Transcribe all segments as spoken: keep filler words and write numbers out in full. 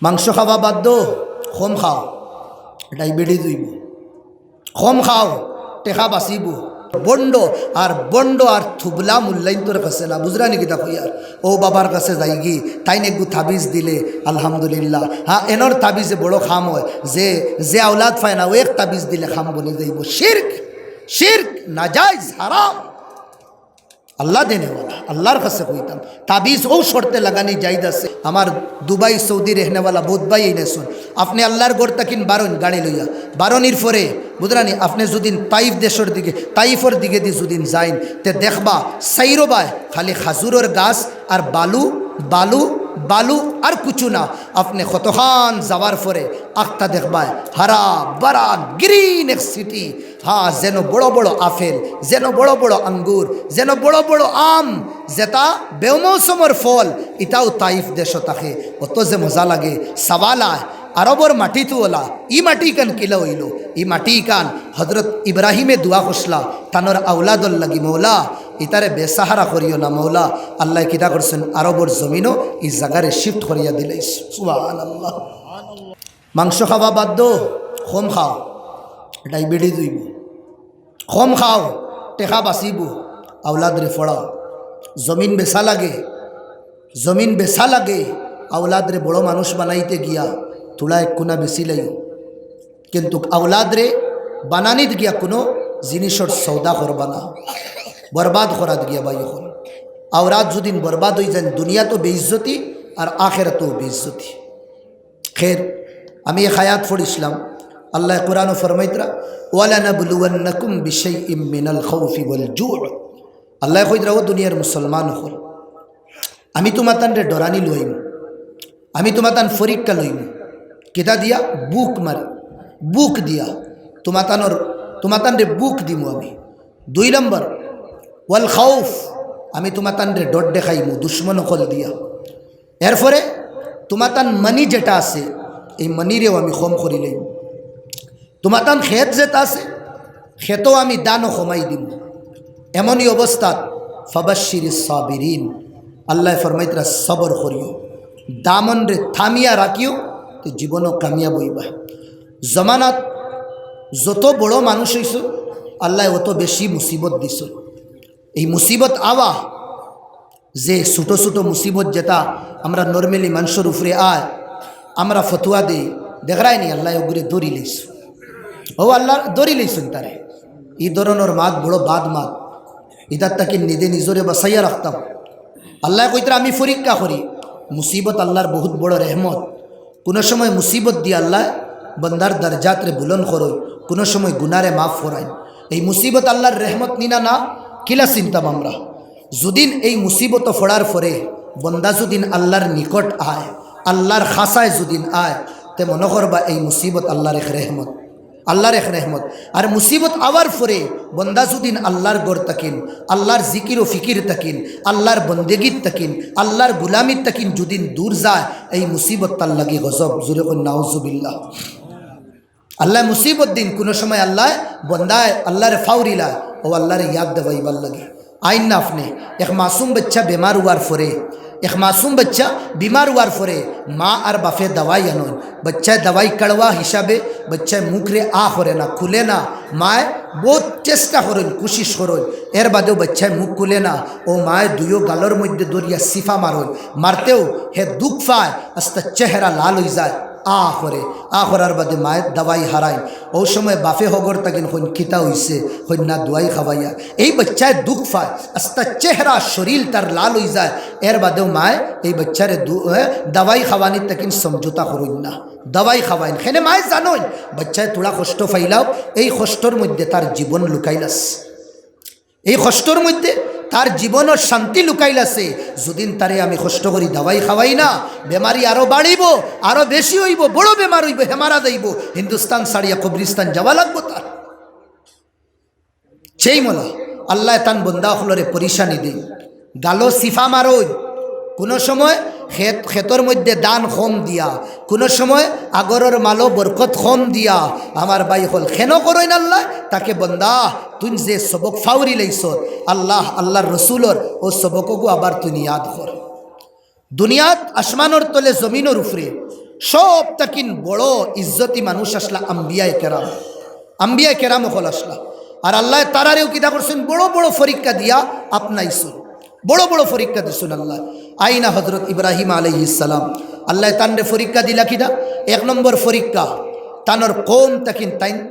মাংস খাওয়া বাদ দেও, কম খাও, ডায়াবেটিস অইবো। কম খাও, টেকা বাঁচিবো। ভন্ড আর ভন্ড আর থুবলা মুল্লাইন্তর কাছে না, বুঝরা নি কিতা কইয়ার? অউ বাবার কাছে যাইগি, তাইন এগু তাবিজ দিলে, আলহামদুলিল্লাহ। হ্যাঁ, এনর তাবিজে বড় কাম অয়, যে, যে আওলাদ পায় না, অউ এক তাবিজ দিলে কাম বনি যাইবো। শির্ক, শির্ক, নাজাইজ, হারাম। আল্লাহ দেনেওয়ালা, আল্লাহর কাছে কইতাম, তাবিজ অউ শর্তে লাগানি জায়েজ আছে। আমার দুবাই, সৌদি রেহনেওয়ালা বউত ভাই আইন আছইন, আপনে আল্লাহর ঘর থাকিন বারইন গাড়ি লইয়া, বারনির পরে, বুঝরা নি, আপনে যুদিন তাইফ দেশর দিকে, তাইফর দিকেদি যুদিন যাইন, তে দেখবা, চাইরোবায় খালি খাজুরর গাছ আর বালু, বালু, বালু, আর কুচু না। আপনে কতখান যাওয়ার পরে আখতা দেখবায়, হারা বারা green এক city, হ্যাঁ, যেন বড় বড় আপেল, যেন বড় বড় আঙ্গুর, যেন বড় বড় আম, যেটা বেমৌসমর ফল, ইটাও তাইফ দেশো থাকে। অত যে মজা লাগে। সওয়াল আয়, আরবর মাটি তো অলা, ই মাটি ইখান কিলা অইলো? ই মাটি ইখান হজরত ইব্রাহিমে দোয়া করছলা তানর আওলাদর লাগি, "মৌলা, ইতারে বেসাহারা করিও না মৌলা।" আল্লায় কিতা করছইন? আরবর জমিনো ই জাগারে shift করিয়া দিলাইছইন। সুবহানাল্লাহ। মাংস খাওয়া বাদ দেও, কম খাও, ডায়াবেটিস অইবো। কম খাও, টেকা বাঁচিবো, আওলাদরে পড়াও। জমিন বেচা লাগে, জমিন বেচা লাগে, আওলাদরে বড় মানুষ বানাইতে গিয়া থুড়া এক কুনা বেচিলাইও। কিন্তুক আওলাদরে বানানিত গিয়া কুনু জিনিসর সওদা করবা না, বরবাদ করাত গিয়া ভাই অকল। আওলাদ যুদিন বরবাদ অইযাইন, দুনিয়াতও বেইজ্জতি আর আখেরাতও বেইজ্জতি। খের, আমি এক আয়াত পড়ছিলাম, আল্লায় কোরআনো ফরমাইতরা, "ওয়ালানাবলুওয়ান্নাকুম বিশাইইম মিনাল খাউফি ওয়াল জুউ।" আল্লায় কইতরা, "ও দুনিয়ার মুসলমান অকল, আমি তুমাতানরে ডরানি লইমু, আমি তুমাতান পরীক্ষা লইমু।" কিতা দিয়া? ভুক মারি, ভুক দিয়া। তুমাতানর, তুমাতানরে ভুক দিমু আমি। দুই নম্বর, ওয়াল খাউফ, আমি তুমাতানরে ডর দেখাইমু দুশমন অকল দিয়া। এরপরে তুমাতান মানি যেটা আছে, এই মানিরেও আমি কম করিলাইমু। তুমাতান খেত যেটা আছে, খেতও আমি দানও কমাই দিমু। এমনই অবস্থাত ফাবাশশিরিস সাবিরিন, আল্লায় ফরমাইতরা, সবর করিও, দামনরে থামিয়া রাখিও, তে জীবনও কামিয়াব অইবা। জমানাত যত বড় মানুষ অইছো, আল্লায় অত বেশি মুসিবত দিছো। এই মুসিবত আওয়া, যে ছোট ছোট মুসিবত যেটা আমরা normally মানষর উপরে আয়, আমরা ফতুয়া দেই, দেখরায়নি আল্লায় অগুরে ধরিলাইছইন। ও আল্লায় ধরিলাইছইন তারে। ই ধরনর মাত বড় বাদ মাত। ইতার থাকি নিজে নিজরে বাঁচাইয়া রাখতাম। আল্লায় কইতরা আমি পরীক্ষা করি। মুসিবত আল্লার বহুত বড় রেহমত। কুনু সময় মুসিবত দিয়া আল্লায় বন্দার দরজাতরে বুলন্দ করইন, কুনু সময় গুনারে মাফ করাইন। এই মুসিবত আল্লার রেহমত নি না? না, কিলা চিনতাম আমরা? যুদিন এই মুসিবতো পড়ার পরে বন্দা যুদিন আল্লার নিকট আয়, আল্লার খাছায় যুদিন আয়, তে মনো করবা এই মুসিবত আল্লার এক রেহমত, আল্লার এক রেহমত। আর মুসিবত আওয়ার পরে বন্দা যুদিন আল্লার ঘর থাকিন, আল্লার জিকির ও ফিকির থাকিন, আল্লার বন্দেগীত থাকিন, আল্লার গুলামিত থাকিন যুদিন দূর যায়, এই মুসিবত তার লাগি গজব। জুরে কইন নাউজুবিল্লাহ। আল্লায় মুসিবত দিন, কুনু সময় আল্লায় বন্দায় আল্লারে ফাউরিলা, ও আল্লারে ইয়াদ দেওয়াইবার লাগি। আইন না আপনে, এক মাসুম বাচ্চা বেমার অওয়ার পরে, এক মাসুম বাচ্চা বিমার অওয়ার পরে মা আর বাফে দাওয়াই আনইন। বাচ্চায় দাওয়াই কাড়ওয়া হিসাবে বাচ্চায় মুখরে আ করে না, খুলে না। মায় বউত চেষ্টা করইন, কুশিশ করইন, এর বাদেও বাচ্চায় মুখ খুলে না। ও মায় দুইও গালর মধ্যে ধরিয়া সিফা মারইন, মারতেও হে দুখ পায়, আস্তা চেহারা লাল অইযায়। আ করে, আ করার বাদে মায় দাওয়াই হারাইন। ও সময় বাফে হগর থাকিন কইন, "কিতা অইছে?" কইন, "না, দাওয়াই খাওয়াইয়া।" এই বাচ্চায় দুখ পায়, আস্তা চেহারা শরীল তার লাল অইযায়। এর বাদেও মায় এই বাচ্চারে দু-, এ, দাওয়াই খাওয়ানির থাকিন সমঝোতা করইন না, দাওয়াই খাওয়াইন। কেনে মায় জানইন, বাচ্চায় থুড়া কষ্ট পাইলাও, এই কষ্টর মধ্যে তার জীবন লুকাইল আছে। এই কষ্টর মধ্যে তার জীবনর শান্তি লুকাইল আছে। যুদিন তারে আমি কষ্ট করি দাওয়াই খাওয়াই না, বেমারি আরো বাড়িবো, আরো বেশি অইবো, বড় বেমার অইবো, হে মারা যাইবো, হিন্দুস্তান ছাড়িয়া কবরিস্তান যাওয়া লাগবো তার। সেই মলা আল্লায় তান বন্দা অকলরে পরেশানি দেইন, গালো সিফা মারইন, কুনু সময় খেত, খেতর মধ্যে ধান কম দিয়া, কুনু সময় আগরর মালো বরকত কম দিয়া। আমার ভাই অকল, কেনে করইন আল্লায়? তাকে বন্দা, তুইন যে সবক ফাউরিলাইছস, আল্লাহ, আল্লার রসুলর অউ সবকগু আবার তুইন ইয়াদ কর। দুনিয়াত আসমানর তলে জমিনর উপরে সব তাকিন বড় ইজ্জতি মানুষ আসলা আম্বিয়ায়ে কেরাম, আম্বিয়ায়ে কেরাম অকল আসলা। আর আল্লায় তারারেও কিতা করছইন, বড় বড় পরীক্ষা দিয়া আপনাইছইন, বড় বড় পরীক্ষা দিছইন আল্লায়। আইনা হজরত ইব্রাহিম আলাইহিস সালাম, আল্লায় তানরে পরীক্ষা দিলা কিনা? এক নম্বর পরীক্ষা, তানর কওম তাকিন তাইন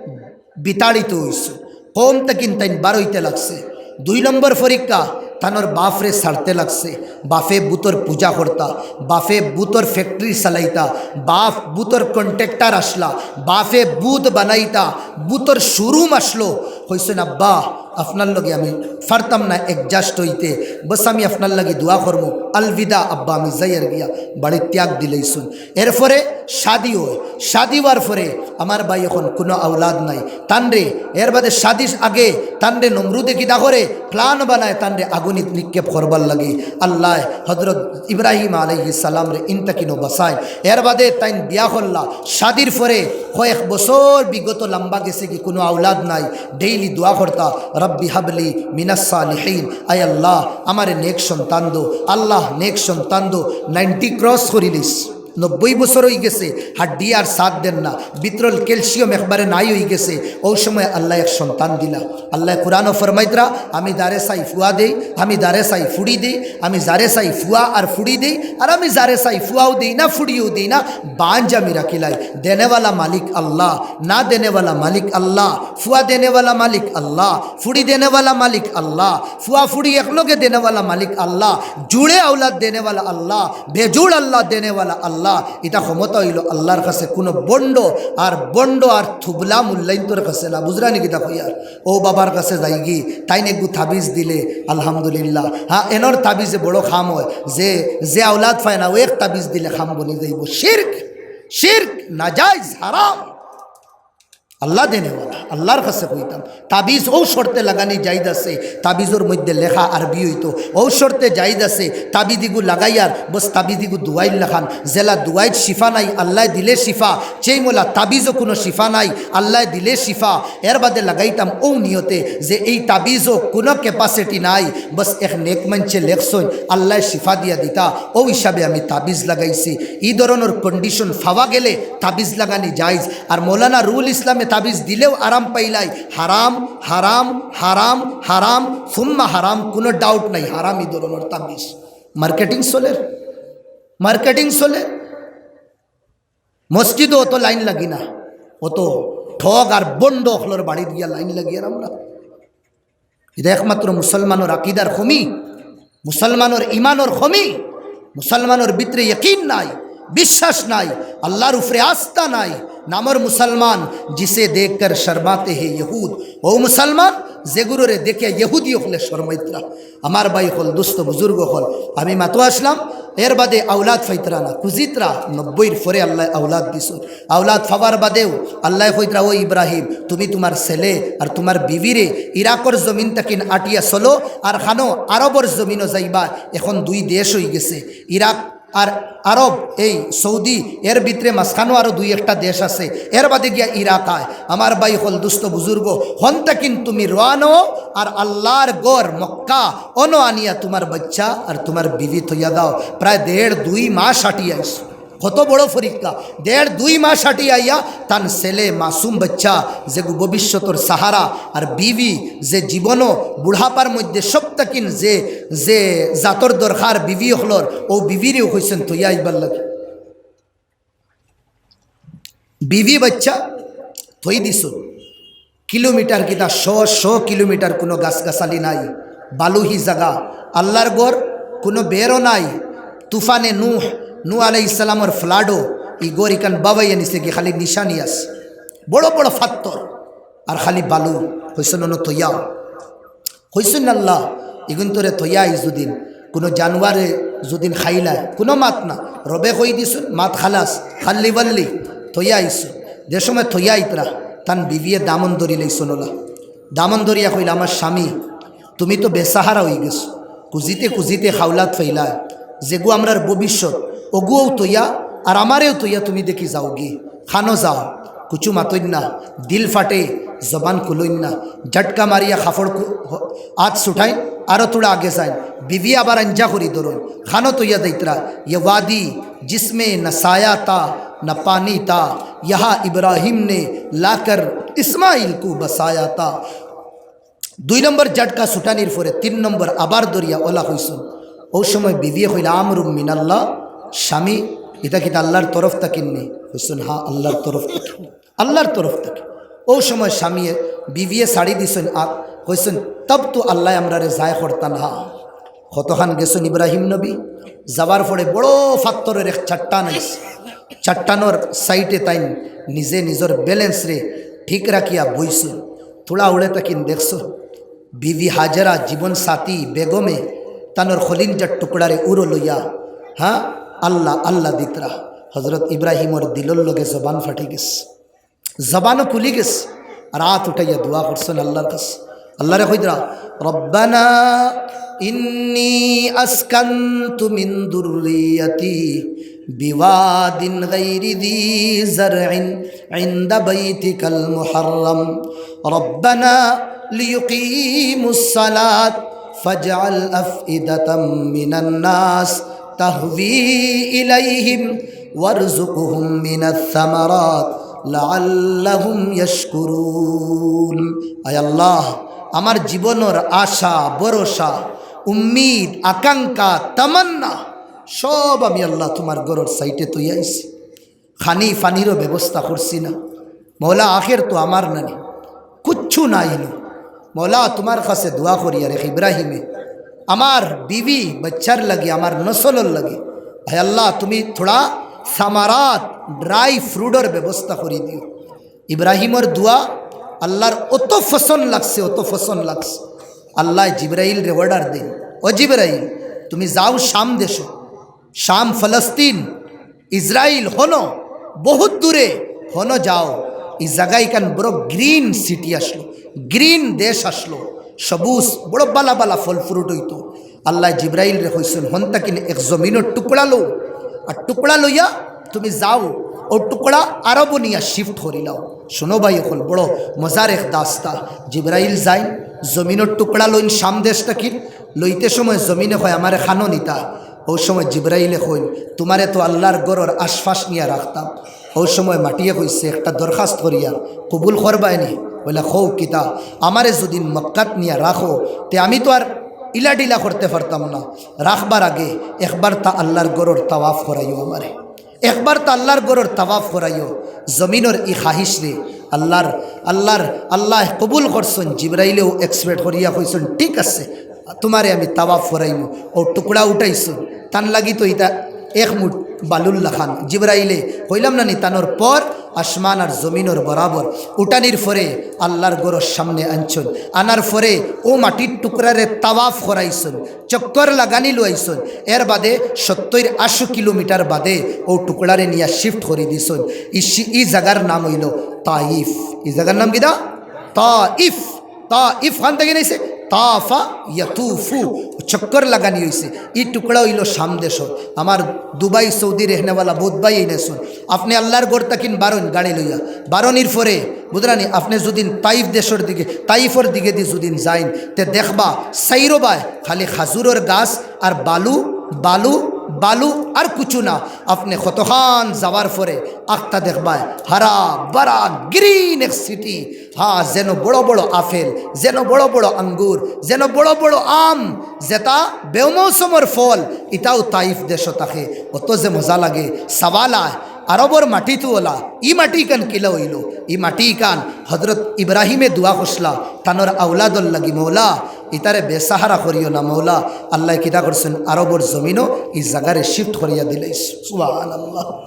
বিতাড়িত অইছে, কওম তাকিন তাইন বারইতে লাগছে। দুই নম্বর পরীক্ষা, তানর বাফরে ছাড়তে লাগছে। বাফে বুতর পূজা করতা, বাফে বুতর factory চালাইতা, বাফ বুতর contractor আসলা, বাফে বুত বানাইতা, বুতর showroom আসলো। কইছইন, "আব্বা, আপনার লগে আমি পারতাম না adjust অইতে, বস আমি আপনার লাগি দোয়া করমু, আলবিদা আব্বা, আমি যাইয়ার গিয়া।" বাড়ি ত্যাগ দিলাইছইন। এরপরে শাদি অয়, শাদি অওয়ার পরে আমার ভাই অখন কুনু আওলাদ নাই। তানরে, এর বাদে শাদির আগে তানরে নমরুদে কিতা করে, plan বানায় তানরে আগুনিত নিক্ষেপ করবার লাগি। আল্লায় হজরত ইব্রাহিম আলাইহিস সালামরে ইন তাকিনও বাঁচাইন। এর বাদে তাইন বিয়া করলা, শাদির পরে কয়েক বছর বিগত লম্বা গেছেগি, কুনু আওলাদ নাই। Daily দোয়া করতা, "রব্বি হাবলি মিনাস সালিহিন", আয় আল্লাহ, আমারে নেক সন্তান দো, আল্লাহ নেক সন্তান দো। Ninety cross করিলিছ, নব্বই বছর অইগেছে, হাড্ডি আর সাথ দের না, ভিতরর calcium একবারে নাই অইগেছে। অউ সময় আল্লায় এক সন্তান দিলা। আল্লায় কুরআনো ফরমাইতরা, "আমি যারে চাই ফুয়া দেই, আমি যারে চাই ফুড়ি দেই, আমি যারে চাই ফুয়া আর ফুড়ি দেই, আর আমি যারে চাই ফুয়াও দেই না, ফুড়িও দেই না, বাঞ্জ আমি রাখিলাই।" দেনেওয়ালা মালিক আল্লাহ, না দেনেওয়ালা মালিক আল্লাহ, ফুয়া দেনেওয়ালা মালিক আল্লাহ, ফুড়ি দেনেওয়ালা মালিক আল্লাহ, ফুয়া ফুড়ি একলগে দেনেওয়ালা মালিক আল্লাহ, জুড়ে আওলাদ দেনেওয়ালা আল্লাহ, বেজুড় আল্লাহ দেনেওয়ালা আল্লাহ। ইটা ক্ষমতা অইলো আল্লাহর কাছে, কুনু বন্ড আর বন্ড আর থুবলা মুল্লাইন্তর কাছে না। বুঝরা নি কিতা কইয়ার? অউ বাবার কাছে যাইগি, তাইন এগু তাবিজ দিলে, আলহামদুলিল্লাহ। হ্যাঁ, এনর তাবিজে বড় কাম অয়, যে, যে আওলাদ পায় না, অউ এক তাবিজ দিলে কাম বনি যাইবো। শির্ক, শির্ক, নাজাইজ, হারাম। আল্লাহ দেনেওয়ালা, আল্লাহর কাছে কইতাম, তাবিজ অউ শর্তে লাগানি জাইজ আছে, তাবিজর মধ্যে লেখা আরবি অইতো, অউ শর্তে জাইজ আছে, তাবিজ ইগু লাগাইয়ার, বস তাবিজ ইগু দুয়াইর লাখান, যেলা দুয়াইত শিফা নাই, আল্লায় দিলে শিফা, চেইমলা তাবিজও কুনু শিফা নাই, আল্লায় দিলে শিফা। এর বাদে লাগাইতাম অউ নিয়তে যে এই তাবিজও কুনু capacity নাই, বস এক নেক মানষে লেখছইন, আল্লায় শিফা দিয়া দিতা, অউ হিসাবে আমি তাবিজ লাগাইছি। ই ধরনর condition পাওয়া গেলে তাবিজ লাগানি জাইজ। আর মৌলানা রুহুল ইসলামে তাবিজ দিলেও আরাম পাইলাই, হারাম, হারাম, হারাম, হারাম, সুম্মা হারাম, কুনু doubt নাই, হারাম ই ধরনর তাবিজ। Marketing চলের, marketing চলের। মসজিদও অত লাইন লাগি না, অত ঠগ আর বন্ড অকলর বাড়িত গিয়া লাইন লাগিয়ার আমরা। ইটা একমাত্র মুসলমানর আকিদার কমি, মুসলমানর ইমানর কমি, মুসলমানর ভিতরে ইয়াকিন নাই, বিশ্বাস নাই, আল্লাহর উপরে আস্থা নাই। নামর মুসলমান, জিসে দেখকর শর্মাতে হে ইহুদ। অউ মুসলমান, যেগুরে দেখিয়া ইহুদি অকলে শরমাইতরা। আমার ভাই অকল, দোস্ত বুজুর্গ অকল, আমি মাতো আসলাম, এর বাদে আওলাদ পাইতরা না, খুজিতরা, নব্বইর পরে আল্লায় আওলাদ দিছইন। আওলাদ পাওয়ার বাদেও আল্লায় কইতরা, "ও ইব্রাহিম, তুমি তুমার ছেলে আর তুমার বিবিরে ইরাকর জমিন তাকিন আটিয়া চলো, আর খানো আরবর জমিনো যাইবা।" এখন দুই দেশ অইগেছে, ইরাক আর আরব, এই সৌদি, এর ভিতরে মাঝখানো আরো দুই একটা দেশ আছে, এর বাদে গিয়া ইরাক আয়। আমার ভাই অকল, দোস্ত বুজুর্গ, হন তাকিন তুমি রওয়ানা অও, আর আল্লাহর ঘর মক্কা অনো আনিয়া তুমার বাচ্চা আর তুমার বিবি থইয়া দাও। প্রায় দেড় দুই মাস আটি আইছো। কত বড় পরীক্ষা! দেড় দুই মাস আটি আইয়া তান ছেলে মাসুম বাচ্চা, যেগু ভবিষ্যতর সাহারা, আর বিবি, যে জীবনও বুড়াপার মধ্যে সব তাকিন যে, যে জাতর দরকার বিবি অকলর, অউ বিবিরেও কইছইন থইয়া আইবার লাগি। বিবি বাচ্চা থই দিছইন। কিলোমিটার কিতা, শ শ কিলোমিটার কুনু গাছগাছালি নাই, বালুহি জাগা। আল্লাহর ঘর, কুনু বেড়ও নাই। তুফানে নূহ, নূহ আলাইহিস সালামর flood-ও ই ঘর ইখান বাবাইয়া নিছে গি, খালি নিশানি আছে, বড় বড় ফাত্তর আর খালি বালু। কইছইন, "অনো থইয়াও।" কইছইন, "আল্লাহ, ইগুইন্তরে থইয়া আই যুদিন, কুনু জানোয়ারে যুদিন খাইলায়, কুনু মাত না।" রবে কই দিছইন, "মাত খালাস, খাল্লি বাল্লি, থইয়া আইছো।" যে সময় থইয়া আইতরা, তান বিবিয়ে দামন ধরিলাইছইন অলা। দামন ধরিয়া কইলা, "আমার স্বামী, তুমি তো বেসাহারা অইগেছো, খুজিতে খুজিতে আওলাদ পাইলায়, যেগু আমরার ভবিষ্যৎ, অগুও থইয়া আর আমারেও থইয়া তুমি দেখি যাওগি, খানো যাও।" কুচু মাতইন না, দিল ফাটে, জবান খুলইন না, ঝটকা মারিয়া কাপড় কু-, হ-, আত ছুটাইন, আরো থুড়া আগে যাইন, বিবি আবার আঞ্জা করি ধরইন, খানো থইয়া যাইতরা, "ইয়ে ওয়াদি জিসমে নসায়া তা, نہ پانی تھا، یہاں ابراہیم نے لا کر اسماعیل کو بسایا تھا۔ দুই নম্বর ঝাটকা ছুটানির পরে তিন নম্বর আবার ধরিয়া অলা কইছইন। অউ সময় বিবিয়ে কইলা, "আমরুম মিনাল্লাহ।" স্বামী, "ইটা কিতা আল্লাহর তরফ থাকিন নি?" কইছইন, "হ্যাঁ, আল্লাহর তরফ থাকি, আল্লাহর তরফ থাকি।" অউ সময় স্বামীয়ে, বিবিয়ে ছাড়ি দিছইন, আর কইছইন, "তব তো আল্লায় আমরারে যায় করতা না।" কতখান গেছইন ইব্রাহিম নবী, যাওয়ার পরে বড় পাত্থরর এক চাট্টান আইছে। চাট্টানর সাইডে তাইন নিজে নিজর ব্যালেন্সরে ঠিক রাখিয়া বইছইন। থুড়া উড়ে তাকিন দেখছইন, বিবি হাজেরা জীবন সাথী বেগমে তানর খলিঞ্জার টুকরারে উরো লইয়া, হ্যাঁ, আল্লাহ আল্লাহ দিতরা। হজরত ইব্রাহিমর দিলর লগে জবান ফাটি গেছে, জবানও খুলি গেছে। আর আত উঠাইয়া দোয়া করছইন আল্লাহর কাছে। আল্লাহরে কইতরা, "রব্বানা ইন্নী আসকানতু মিন যুররিয়াতি বিওয়াদিন গায়রি যী যারইন ইনদা বাইতিকাল মুহাররাম। রব্বানা লিইয়ুকিমুস সালাত ফাজআল আফইদাতাম মিনান নাস তাহবি ইলাইহিম ওয়ারযুকহুম মিনাস সামারাত লাআল্লাহুম ইয়াশকুরুন।" আয় আল্লাহ, আমার জীবনর আশা, ভরসা, উম্মিদ, আকাঙ্ক্ষা, তামান্না সব আমি আল্লাহ তুমার ঘরর সাইডে থইয়া আইছি। খানি পানিরও ব্যবস্থা করছি না। মওলা, আখের তো আমার নানি, কুচ্ছু নাই নু। মওলা, তুমার কাছে দোয়া করিয়ার এক ইব্রাহিমে, আমার বিবি, বাচ্চার লাগি, আমার নসলর লাগি, হায় আল্লাহ, তুমি থুড়া সামারাত, ড্রাই ফ্রুটর ব্যবস্থা করি দিও। ইব্রাহিমর দোয়া আল্লাহর অত পছন্দ লাগছে, অত পছন্দ লাগছে। আল্লায় জিব্রাইলরে অর্ডার দেইন, "ও জিব্রাইল, তুমি যাও শাম দেশো, শাম, ফলস্তিন, ইসরাইল, হনো, বহুত দূরে, হনো যাও।" ই জাগা ইখান বড় গ্রিন সিটি আছলো, গ্রিন দেশ আছলো, সবুজ, বড় বালা বালা ফল ফ্রুট অইতো। আল্লায় জিব্রাইলরে কইছইন, "হন তাকিন এক জমিনর টুকরা লও, আর টুকরা লইয়া তুমি যাও, অউ টুকরা আরবো নিয়া শিফট করিলাও।" শুনো ভাই অকল, বড় মজার এক দাস্তা। জিব্রাইল যাইন, জমিনর টুকরা লইন শাম দেশ তাকিন, লইতে সময় জমিনে কয়, "আমারে খানো নিতা।" অউ সময় জিব্রাইলে কইন, "তুমারে তো আল্লাহর ঘরর আশপাশ নিয়া রাখতাম।" অউ সময় মাটিয়ে কইছে, "একটা দরখাস্ত করিয়ার, কবুল করবায়নি?" বলে, "কও কিতা?" "আমারে যুদি মক্কাত নিয়া রাখো, তে আমি তো আর ইলা ঢিলা করতে পারতাম না। রাখবার আগে একবারতা আল্লাহর ঘরর তাওয়াফ করাইও আমারে, একবারতা আল্লাহর ঘরর তাওয়াফ করাইও।" জমিনর ই খাহিশরে আল্লাহর, আল্লাহর, আল্লায় কবুল করছইন। জিব্রাইলেও এক্সপেক্ট করিয়া কইছইন, "ঠিক আছে, তুমারে আমি তাওয়াফ করাইমু।" অউ টুকরা উঠাইছইন, তান লাগি তো ইটা এক মুঠ বালুর লাখান। জিব্রাইলে, কইলাম না নি, তানর পর আসমান আর জমিনর বরাবর। উঠানির পরে আল্লাহর ঘরর সামনে আনছইন, আনার পরে অউ মাটির টুকরারে তাওয়াফ করাইছইন, চক্কর লাগানি লইছইন। এর বাদে সত্তইর আশি কিলোমিটার বাদে অউ টুকরারে নিয়া শিফট করি দিছইন। ই শি-, ই জাগার নাম অইলো তাইফ। ই জাগার নাম কিতা? তাইফ। তাইফ খান থাকি আইছে, তাফা ইয়াতুফু, চক্কর লাগানি অইছে। ই টুকরা অইলো শাম দেশর। আমার দুবাই, সৌদি রেহনেওয়ালা বউত ভাই আইন আছইন, আপনে আল্লাহর ঘর তাকিন বারইন গাড়ি লইয়া, বারনির পরে, বুঝরা নি, আপনে যুদিন তাইফ দেশর দিকে, তাইফর দিকেদি যুদিন যাইন, তে দেখবা চাইরোবায় খালি খাজুরর গাছ আর বালু, বালু, বালু আর কুছু না। আপনে কতখান যাওয়ার পরে আখতা দেখবায় হারা বারা গ্রিন এক সিটি, হ্যাঁ, যেন বড় বড় আপেল, যেন বড় বড় আঙ্গুর, যেন বড় বড় আম, যেটা বেমৌসুমর ফল, ইটাও তাইফ দেশো থাকে। অত যে মজা লাগে। সওয়াল আয়, আরবর মাটি তো অলা, ই মাটি ইখান কিলা অইলো? ই মাটি ইখান হজরত ইব্রাহিমে দোয়া করছলা তানর আওলাদর লাগি, "মৌলা, ইতারে বেসাহারা করিও না।" মৌলা আল্লায় কিতা করছইন? আরবর জমিনো ই জাগারে শিফট করিয়া দিলাইছইন। সুবহানাল্লাহ।